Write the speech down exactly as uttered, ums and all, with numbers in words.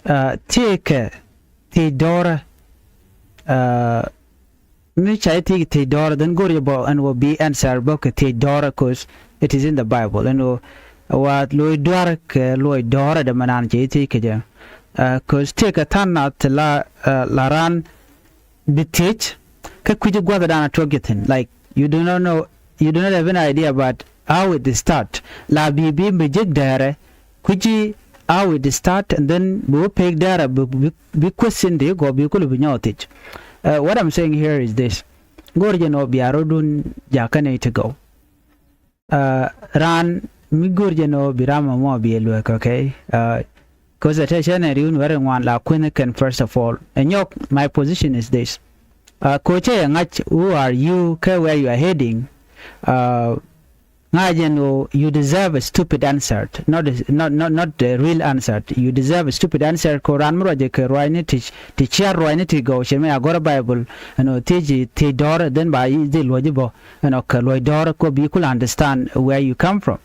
Thiekɛ thiec dɔ̱rä. Mi ca ji̱ thiec thiec dɔ̱rä, then go̱r jɛ bä ɛn ɣöö bi answer bä kɛ thiec dɔ̱rä, 'cause it is in the Bible. Ɛn ɣöö wa luɔc dua̱r kɛ luɔc dɔ̱rä dɛ mɛ naan cɛ ji̱ thiec kɛ jɛ. 'Cause thiekɛ tha̱a̱ŋ nath la, la raan bi thiec kä kui̱ci gua̱thdan a tuɔk ji̱ thi̱n, like, you do not know, you do not have any idea about how it start. La bi bi mi jiäk dɛɛrɛ kui̱ci how it start, and then bi wä pek dɛɛrɛ bi, bi, bi question di gɔɔ bi kulɛ bi nyɔɔth thiec. What I'm saying here is this. Go̱r jɛ nɔ bia rɔ̱dun jakä nɛy ti gɔw. Raan mi go̱r jɛ nɔ bi ram mɔ bi ɛ luek, okay? 'Cause ɛ tɛ cɛ nɛ ri̱wni wɛrɛ ŋuan la kui̱n kɛn, first of all. Ɛ nyɔk, my position is this. Ko̱ cɛ yɛ ŋa̱c, who are you, kɛ where you are heading? Ŋa̱c ɛn ɣöö you deserve a stupid answer, not a, not, not, not a real answer. You deserve a stupid answer. Ko̱ raan mi ruacɛ kɛ ruacni ti, ti ciar ruacni ti gɔw, cɛ mi a gɔ̱rä Bible, ɛn ɣöö thiec, thiec dɔ̱rä, then ba i̱ dhil luɔ̱c i̱ bä ɛn ɣöö kɛ luɔ̱c dɔ̱rä, ko̱ bi kul understand where you come from.